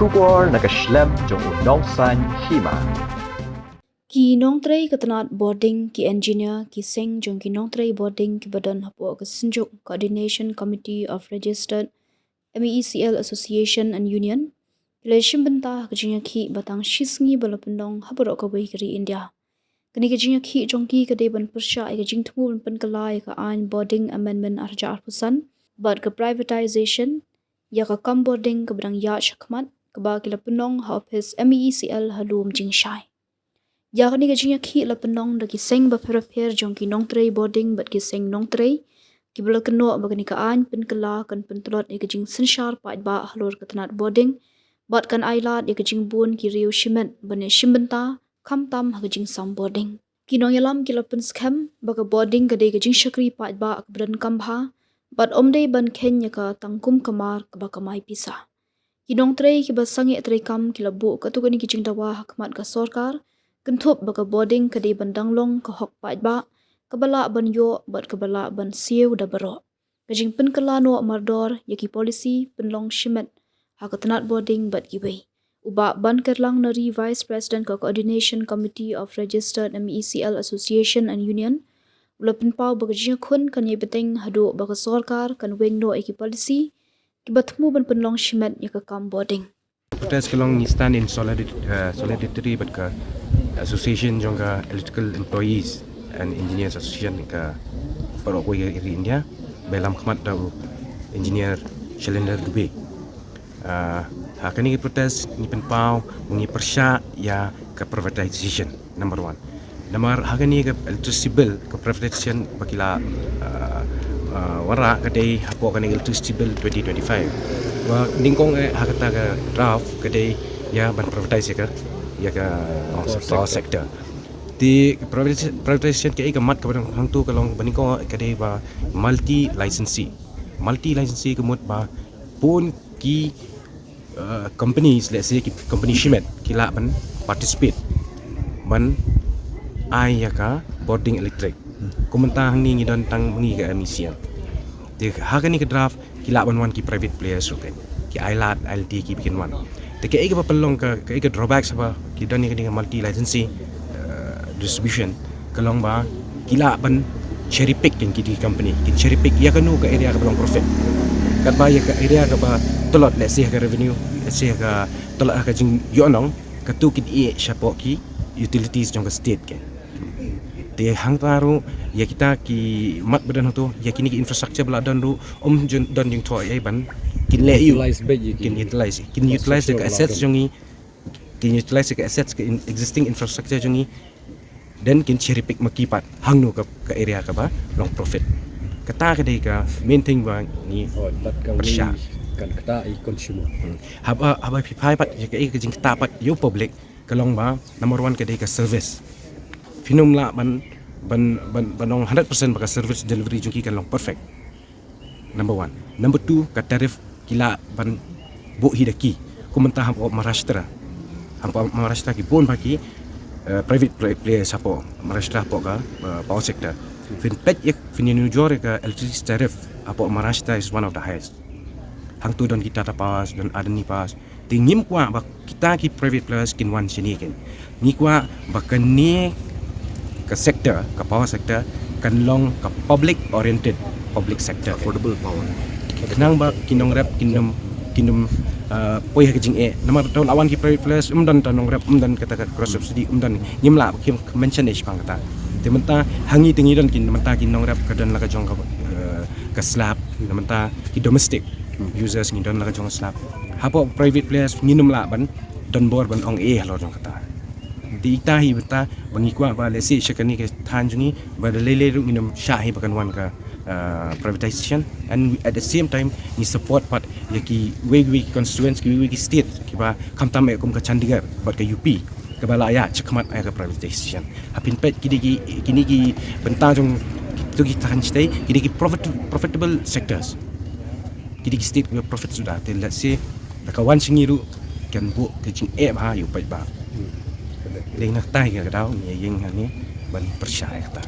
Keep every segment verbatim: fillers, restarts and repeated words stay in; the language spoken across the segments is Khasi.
Khubor na ka shlem jong u nongsan hima. Ki nongtrei ka tnat bording, ki engineer, ki seng jong ki nongtrei bording kiba don hapoh ka Synjuk Coordination Committee of Registered M E E C L Association and Union ki la shim bynta ha ka jingïakhih ba tang shi sngi ba la pynlong ha baroh kawei ka ri India. Kane ka jingïakhih jong ki ka dei ban pyrshah ïa ka jingthmu ban pynkylla ïa ka aiñ bording amendment ar hajar arphew san bad ka privatization ïa ka kam bording kaba dang ïaid shakhmat kaba ki la pynlong ha ophis M E E C L ha Lum Jingshai. Ïa kane ka jingïakhih la pynlong da ki seng bapher bapher jong ki nongtrei bording bad ki seng nongtrei kiba la kynnoh ba kane ka aiñ pynkylla kan pyntlot ïa ka jingsynshar paidbah halor ka tnat bording bad kan ailad ïa ka jingbun ki riew shimet ban ïashim bynta khamtam ha ka jingsam bording. Ki nongïalam ki la pynskhem ba ka bording ka dei ka jingshakri paidbah kaba donkam bha bad ym dei ban kheiñ ïa ka tang kum ka mar kaba kamai pisa. Ki nongtrei kiba sangeh treikam ki la buh katto katne ki jingdawa ha khmat ka sorkar kynthup ba ka bording ka dei ban dang long ka hok paidbah kaba lah ban ïoh bad kaba lah ban siew da baroh. Ka jingpynkylla noh mardor ïa ki policy pynlong shimet ha ka tnat bording bad kiwei. U Bah Bankerlang Nari, Vice President ka Coordination Committee of Registered M E E C L Association and Union, u la pynpaw ba ka jingïakhun kan ïai bteng haduh ba ka sorkar kan weng noh ïa ki policy kiba thmu ban pynlong shimet ïa ka kam bording. Protest ka long ngi stand in solidar-, uh, solidarity bad ka association jong ka Electrical Employees and Engineers Association ka baroh kawei ka ri India, ba ïalam khmat da u Engineer Shailendra Dubey. Uh, ha kane ka protest ngi pynpaw, ngi pyrshah ïa ka privatization, number one. Namar ha kane ka electricity bill, ka privatization ba ki la, uh, uh, wanrah ka dei hapoh kane ka electricity bill twenty twenty-five. Ba nyngkong eh ha kata ka draft ka dei ïa ban privatize ïa ka, ïa ka power sector. Te privatization, privatization kaei ka mat kaba dang hangto ka long ba nyngkong ka dei ba multi licensee. Multi licensee ka mut ba bun ki, uh, companies, let's say ki company shimet ki lah ban participate ban ai ïa ka bording electric. Kumta hangne ngi don tang ngi ka M E C L. Te ha kane ka draft ki lah ban wan ki private players ruh kan. Ki ailad, ailad ki ba kin wan. Te kaei kaba pynlong ka, kaei ka drawbacks ba ki don ïa kane ka multi licensee, uh, distribution ka long ba ki lah ban cherry pick kan ki company. Kin cherry pick ïa kano ka area kaba long profit. Katba ïa ka area kaba tlot, let's say ha ka revenue, let's say ha ka tlot ha ka jingïohnong, kato kin ïeh shapoh ki utilities jong ka state kan. Te hangta ruh ïa kita ki mat ba don hato, ïa kine ki infrastructure ba la don ruh, ym jin-, don jingthoh ïa ban kin leh ïa u. Utilize beit ïa ki. Kin utilize, kin utilize ka assets jong ngi, kin utilize ka assets ka in-, existing infrastructure jong ngi. Then kin cherry pick ma ki pat hangno ka, ka area kaba long profit. Kata ka dei ka main thing ba ngi pyrshah. Kan kata i consumer. Hmm. Haba, haba phi phai pat ïa ka, ïa ka jingkata pat ïa u public ka long ba number one ka dei ka service. Phin ym lah ban, ban, ban, ban ong hundred percent ba ka service delivery jong ki kan long perfect. Number one. Number two, ka tariff ki lah ban buh hi da ki. Kum mynta hapoh Maharashtra. Hapoh Maharashtra ki bun bha ki, uh, private play-, players hapoh Maharashtra hapoh ka, uh, power sector. Phin peit ïa, phin ïanujor ïa ka electricity tariff hapoh Maharashtra is one of the highest. Hangto don ki Tata Powers, don Adani Powers. Te ngim kwah ba kita ki private players kin wan shane kan. Ngi kwah ba kane ka sector, ka power sector, kan long ka public oriented public sector. Affordable power. Khnang ba ki nongrep kin ym, kin ym, uh, poi ha ka jingeh. Namar tang la wan ki private players, ym don tang nongrep, ym don kata ka cross subsidy, ym don, ngim lah ba ki mention eh shaphang kata. Te mynta ha ngi te ngi don kin mynta ki nongrep ka don la ka jong ka, uh, ka slab, mynta ki domestic users ngi don la ka jong ka slab. Hapoh private players ngin ym lah ban don bor ban ong eh halor jong kata. Te ita hi bynta ba ngi kwah ba lehse sha kane ka thaiñ jong ngi ba da lei lei ruh ngin ym shah hi ba kan wan ka, uh, privatization, and at the same time ngi support pat ïa kiwei kiwei ki constituents, kiwei kiwei ki state kiba khamtam eh kum ka Chandigarh bad ka U P kaba la ïaid shakhmat ïa ka privatization. Ha phin peit ki dei ki, kine ki bynta jong kito ki thaiñ shatei, ki dei ki profit-, profitable sectors. Ki dei ki state kiba profit suda. Te lehse da ka wan sha ngi ruh kan buh ka jingeh bha ïa u paidbah. Dei na kata hi ka daw ngi ïeng hangne ban pyrshah ïa kata.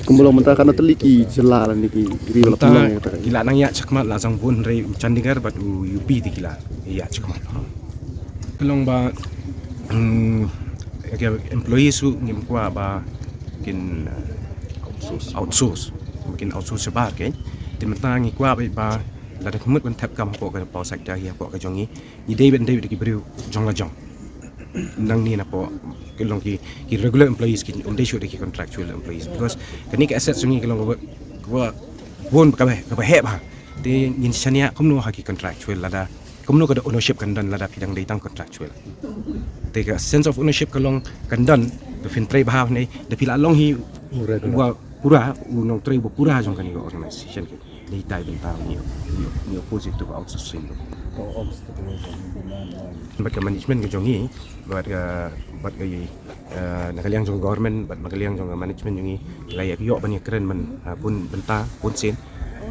Kumba long mynta katno tylli ki jylla lane ki ri ba la pynlong ïa kata? Ki la nang ïaid shakhmat la jong bun, hynrei Chandigarh bad u U P te ki la ïaid shakhmat. Long ba, mm, ka employees ruh ngim kwah ba kin, uh, outsource. Outsource. Ba kin outsource shabar, ke. Te mynta ngi kwah ba, ba lada ka mut ban thep kam hapoh ka power sector hi, hapoh ka jong ngi, ngi dei ban dei da ki briew jong la jong. Nangne napoh ki long ki, ki regular employees, ki ym dei shuh da ki contractual employees, because kane ka asset jong ngi ka long kaba, kaba bun, kaba, kaba heh bha. Te ngin shaniah kumno ha ki contractual lada, kumno ka da ownership kan don lada phi dang dei tang contractual. Te ka sense of ownership ka long kan don, ka phin trei bha ne, da phi la long hi u regular, uba pura, u nongtrei uba pura jong kane ka organization, ke. Dei tai bynta ngi, ngi, ngi oppose ïa ka outsourcing. Bad ka management ka jong ngi, bad ka, bad ka, eh, na ka liang jong ka government, bad na ka liang jong ka management jong ngi, ki la ïa ïoh ban ïa kren man, eh, bun bynta, bun sien.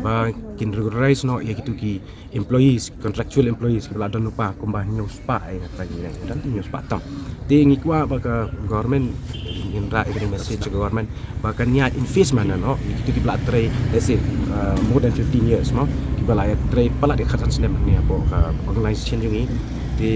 Ba kin regularize noh ïa kitu ki employees, contractual employees, kiba la don lypa kumba hynñiew spah, eh, nga trai ngi, don hynñiew spah tam. Te ngi kwah ba ka government, ngin rah ïa ka message sha ka government ba kan ïaid in phase manner noh ïa kitu kiba la trei, let's say, uh, more than fifteen years mo, kiba la ïa trei palat ïa ka khatsan snem ne hapoh ka organization jong ngi. Te,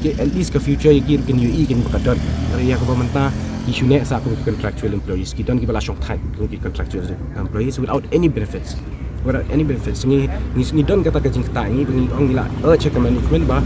te at least ka future ïa ki ruh kin ïohi kin ba ka don. Hynrei ïa kaba mynta ki shu neh sa kum ki contractual employees, ki don kiba la shong thait kum ki contractual employees without any benefits. Without any benefits. Ngi, ngi, ngi don kata ka jingktah ngi, ngi ong ngi la urge ka management ba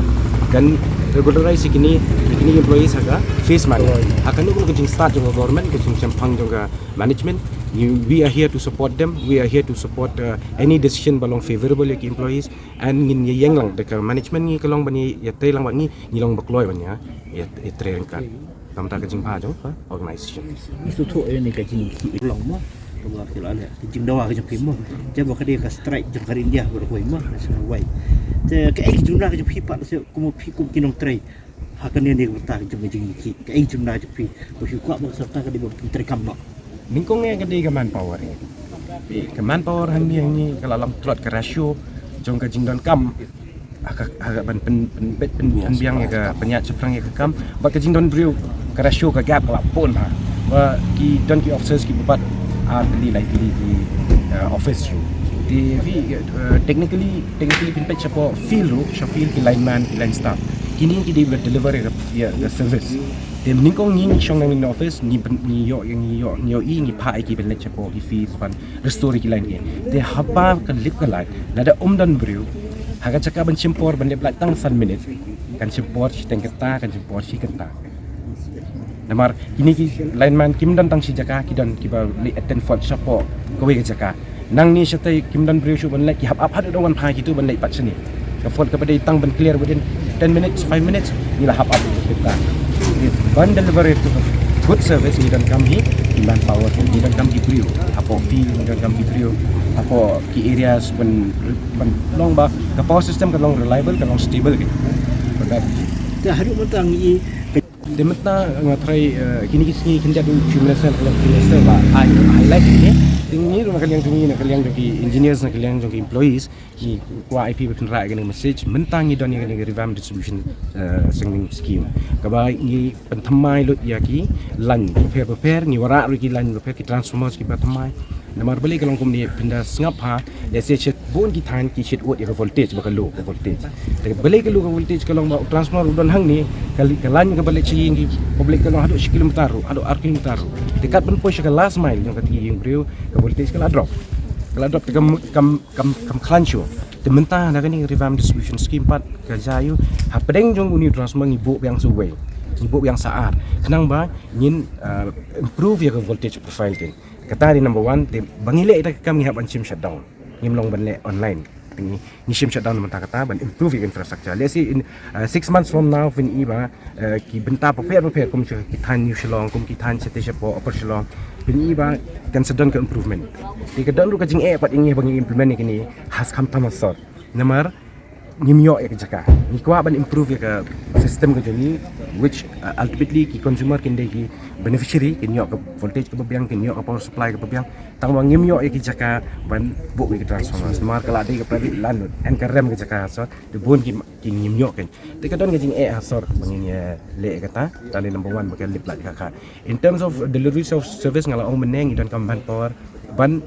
kan regularize ïa kine, ïa kine employees ha ka phase manner. Ha kano kano ka jingstad jong ka government, ka jingshemphang jong ka management, ngi, we are here to support them. We are here to support, uh, any decision ba long favorable ïa ki employees. And ngin ïa ïeng lang da ka management, ngi ka long ban ïa, ïa trei lang bad ngi, ngi long ba kloi ban ïa, ïa, ïa trei ryngkat. Namar ka jingbha jong ka organization. Ngi sngewthuh ïa kane ka jingkhih long mo, kaba ki la leh ka jingdawa ka jong phi mo. Jia ba ka dei ka strike jong ka Ri India baroh kawei mo, nationwide. Te kaei ka jingdawa ka jong phi pat, lehse kum phi kum ki nongtrei ha kane ka bynta ka jong ka jingkhih, kaei ka jingdawa ka jong phi, ba phi kwah ba ka sorkar ka dei ban pyntreikam noh? Nyngkong ïa ka dei ka manpower ïa. Ka manpower hangne hangne ka la long tlot ka ratio jong ka jingdonkam ha ka, ha ka ban pyn, pyn, pyn, pyn, pynbiang ïa ka, pynïaid shaphrang ïa ka kam bad ka jingdon briew, ka ratio, ka gap ka la bun bha. Ba ki don ki officers kiba bat ar tylli lai tylli ki, eh, office ruh. Te phi, eh, technically, technically phin peit shapoh field ruh, sha field ki lineman, ki line staff, kine ki dei ban deliver ïa ka, ïa ka service. Te nyngkong ngi, ngi shong nangne office, ngi pyn, ngi ïoh, ngi ïoh, ngi ïohi, ngi phah ïa ki ban leit shapoh ki field ban restore ki line ki. Te haba ka lip ka line, lada ym don briew ha ka jaka ban shim por ban leit lait tang san minit, kan shim por shiteng kynta, kan shim por shi kynta. Namar kine ki lineman kim don tang shi jaka, ki don kiba leit attend fault shapoh kawei ka jaka. Nangne shatei kim don briew shuh ban leit, ki hap ap haduh da wan phai kitu ban leit pat shane. Ka fault kaba dei tang ban clear within ten minutes, five minutes, ngi la hap ap kita. Ban deliver ïa ka good service ngi donkam hi ki manpower, ngi donkam ki briew hapoh field, ngi donkam ki briew hapoh ki areas ban, ban long ba ka power system ka long reliable, ka long stable, ka. Te haduh mynta ngi, te mynta nga tharai, eh, kine ki sngi khyndiat u Chief Minister, ka long Chief Minister ba ai highlight ïa kine. Te ngi ruh na ka liang jong ngi, na ka liang jong ki engineers, na ka liang jong ki employees, ngi kwah ïa phi ba phin rah ïa kane ka message. Mynta ngi don ïa kane ka revamp distribution, eh, sengning scheme, kaba ngi pynthymmai lut ïa ki line bapher bapher, ngi wanrah ruh ki line bapher, ki transformers kiba thymmai. Namar balei ka long kumne, phin da sngap ha, lehse shit bun ki thaiñ ki shit ud ïa ka voltage ba ka low, ka voltage. Te balei ka low ka voltage, ka long ba u transformer u don hangne, ka li-, ka line kaba leit sha ïing ki public ka long haduh shi kilometer ruh, haduh ar kilometer ruh. Te kat ban poi sha ka last mile jong kata ki ïing briew, ka voltage ka la drop. Ka la drop te kam, kam, kam, kam khlaiñ shuh. Te mynta na kane ka revamp distribution scheme pat ka jia ïa u, hapdeng jong une u transformer ngi buh biang sa uwei, ngi buh biang sa ar, khnang ba ngin, uh, improve ïa ka voltage profile te. Kata dei number one, te ba ngi leh ïa ka kam ngi hap ban shim shutdown. Ngim long ban leh online. Te ngi, ngi shim shutdown mynta kata ban improve ïa ka infrastructure. Let's say in, uh, six months from now, phin i ba, uh, ki bynta bapher bapher kum ki thaiñ New Shillong, kum ki thaiñ shatei shapoh Upper Shillong, phin i ba kan sa don ka improvement. Te ka don ruh ka jingeh pat ïa ngi ba ngi implement ïa kine, ha, khamtam ha sor. Namar ngim ïoh ïa ka jaka. Ngi kwah ban improve ïa ka system ka jong ngi, which, uh, ultimately ki consumer kin dei ki beneficiary, kin ïoh ka voltage kaba biang, kin ïoh ka power supply kaba biang. Tangba ngim ïoh ïa ki jaka ban buh ïa ki transformers. Namar ka la dei ka private land, en ka rem ka jaka, so te bun ki, ki ngim ïoh kein. Te ka don ka jingeh ha sor ba ngin ïa leh ïa kata. Kata dei number one ba ka lip lait ka kha. In terms of delivery of service, nga la ong mynne ngi donkam manpower ban,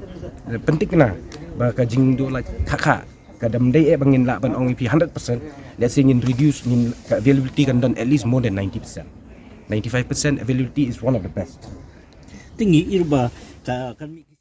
eh, pynthikna ba ka jingduh lait ka kha. Ka dam dei eh ba ngin lah ban ong ïa phi hundred percent. Let's say ngin reduce, ngin, ka availability kan don at least more than ninety percent. Ninety-five percent availability is one of the best. Te ngi ïohi ba ka kan mih